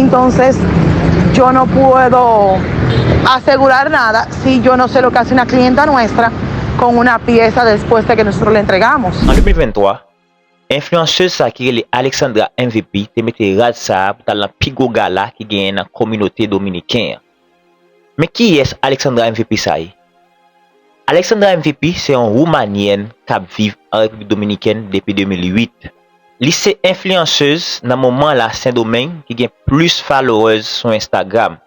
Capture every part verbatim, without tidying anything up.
Entonces, yo no puedo asegurar nada si yo no sé lo que hace una clienta nuestra con una pieza después de que nosotros le entregamos. An de mil venntwa, enfliyansez sa ki rele Alexandra M V P te mete rad sa a pou t al nan pi gwo gala ki genyen nan kominote dominiken an. Men kiyès Alexandra M V P sa ye? Alexandra M V P se yon Woumanyèn k ap viv an Repiblik Dominikèn depi de mil uit. Li se enfliyansez nan moman la Sendomeng ki gen plis followers sou Instagram.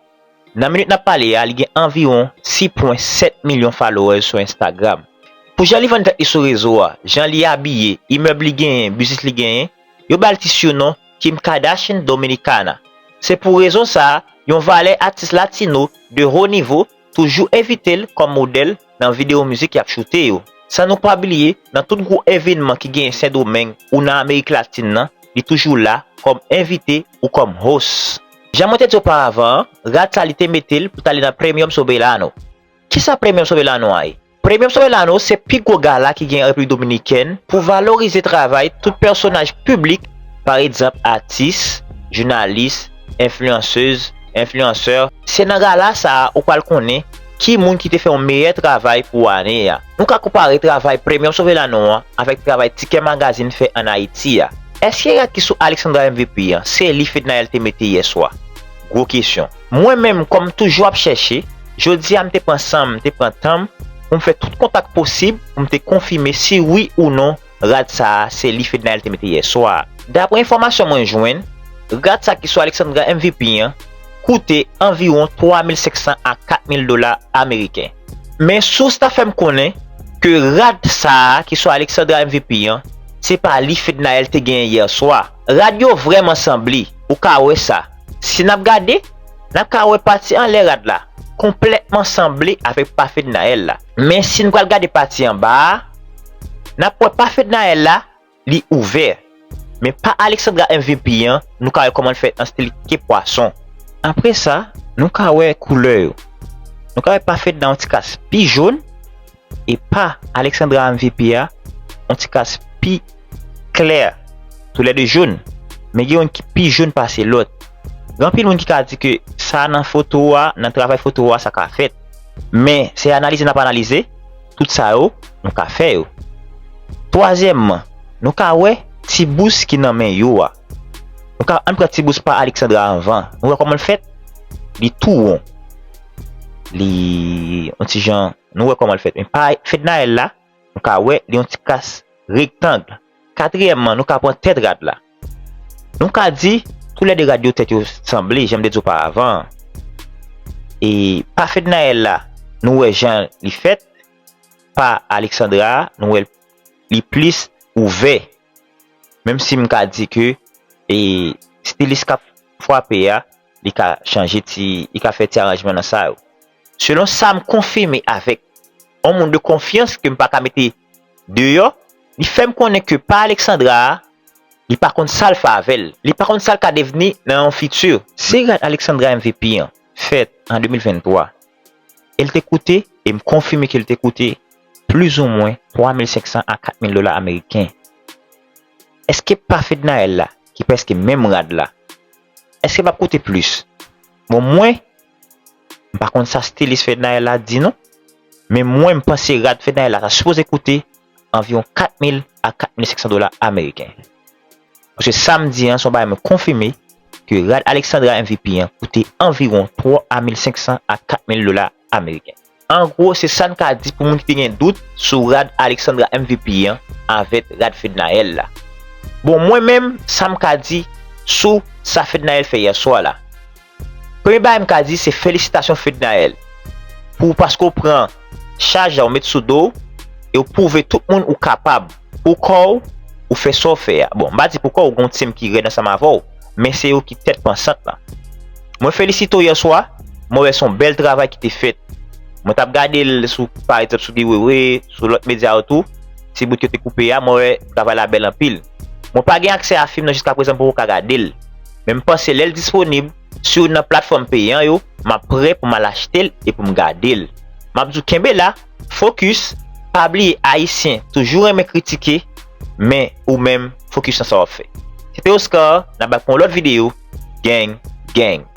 Nan minit n ap pale a, li gen anviwon sis pwen sèt milyon followers sou Instagram. Pou jan li vann tèt li sou rezo a, jan li abiye, imèb li genyen, biznis li genyen, yo ba l ti sinon Kim Kardashian Dominicana. Se pou rezon sa a, yon valè atis latino de ho nivo toujou envite l kòm modèl nan videyo mizik y ap choute yo. San nou pa bliye, nan tout gwo evènman ki genyen Sendomeng ou nan Amerik Latin nan, li toujou la kòm envite ou kòm host. Jan mwen te di oparavan an, rad sa li te mete l pou t ale nan Premium Soberano. Kisa Premium Soberano a ye? Premium Soberano se pi gwo gala ki gen an Repiblik Dominikèn pou valorize travay tout pèsonaj piblik, pa egzanp atis, jounalis, enfliyansez, enfliyansè. Se nan gala sa a ou pral konnen ki moun ki te fè yon meyè travay pou ane a. Nou ka konpare travay Premium Soberano an avèk travay Ticket Magazine fè ann Ayiti a. Èske rad ki sou Alexandra M V P an se li Fednaelle te mete yè swa? Gwo kesyon. Mwen menm, kòm toujou ap chèche, jodi a m te pran san m, m te pran tan m pou m fè tout kontak posib pou m te konfime si wi ou non rad sa a se li Fednaelle te mete yè swa a. Daprè enfòmasyon mwen jwenn, rad sa ki sou Alexandra M V P an koute anviwon twa mil senk san a kat mil dola ameriken. Men sous ta fè m konnen ke rad sa a ki sou Alexandra M V P an, se pa li Fednaelle te genyen yè swa. Rad yo vrèman sanble, ou ka wè sa. Si n ap gade, n ap ka wè pati anlè rad la konplètman sanble avèk pa Fednaelle la. Men si n pral gade pati anba a, n ap wè pa Fednaelle la, li ouvè. Men pa Alexandra M V P an, nou ka wè kòman l fèt an stil ke pwason. Apre sa, nou ka wè koulè yo. Nou ka wè pa Fedna yon ti kas pi jòn, e pa Alexandra M V P a, yon ti kas pi klè, toulède jòn, men gen youn ki pi jòn pase lòt. Gen anpil moun ki ka di ke sa nan foto a, nan travay foto a, sa ka fèt. Men, se analize n ap analize tout sa yo, nou ka fè yo. Twazyèmman, nou ka wè ti bous ki nan men yo a. Nou ka, ann pran ti bous pa Alexandra anvan. Nou wè kòman l fèt? Li tou won. Li, yon ti jan, nou wè kòman l fèt. Men pa Fednaelle la, nou ka wè, li yon ti kas rektang. Katriyèmman, nou ka pran tèt rad la. Nou ka di, toulède rad yo tèt yo sanble, jan m te di oparavan an. E pa Fednaelle la, nou wè jan li fèt. Pa Alexandra a, nou wè li plis ouvè. Menm si m ka di ke, e, stilis k ap frape a, li ka chanje ti, li ka fè ti aranjman nan sa yo. Selon sa m konfime avèk yon moun de konfyans ke m pa ka mete deyò, li fè m konnen ke pa Alexandra a, li pa konn sa l fè avè l. Li pa konn sa l ka devni nan yon fiti. Si rad Alexandra M V P an fèt an de mil venntwa, e l te koute, e m konfime ke l te koute plizoumwen twa mil senk san a kat mil dola ameriken. Èske pa Fednaelle la, ki prèske menm rad la, èske l p ap koute plis? Bon, mwen, m pa konn sa stilis Fednaelle la di non, men mwen, m panse rad Fednaelle la ta sipoze koute anviwon kat mil a kat mil senk san dola ameriken. Paske sa m di an, se yon bagay mwen konfime ke rad Alexandra M V P an koute anviwon twa mil senk san a kat mil dola ameriken. An gwo, se sa n ka di pou moun ki te gen dout sou rad Alexandra M V P an avèk rad Fednaelle la. Bon, mwen menm, sa m ka di sou sa Fednaelle fè yè swa la. Premye bagay m ka di, se felisitasyon Fednaelle, pou paske w pran chaj la, w met sou do w, e w pwouve tout moun ou kapab. Pou kò w, ou fè sa w fè a. Bon, m pa di pou kò w, ou gen yon tim ki rèd ansanm avè w, men se yo ki tèt pansant la. Mwen felisite w yè swa, mwen wè se yon bèl travay ki te fèt. Mwen t ap gade l sou, pa egzanp, sou Guy Wewe, sou lòt medya yo tou, ti bout yo te koupe a, mwen wè travay la bèl anpil. Mwen pa gen aksè a fim nan jiskaprezan, m poko ka gade l. Men m panse lè l disponib, sou youn nan platfòm peyan yo, m ap prè pou m al achte l e pou m gade l. M ap di w kenbe la, fokis, pa bliye Ayisyen toujou renmen kritike, men ou menm, fokis nan sa w ap fè. Se te Oscar, n ap bat pou yon lòt videyo, gang. Gang.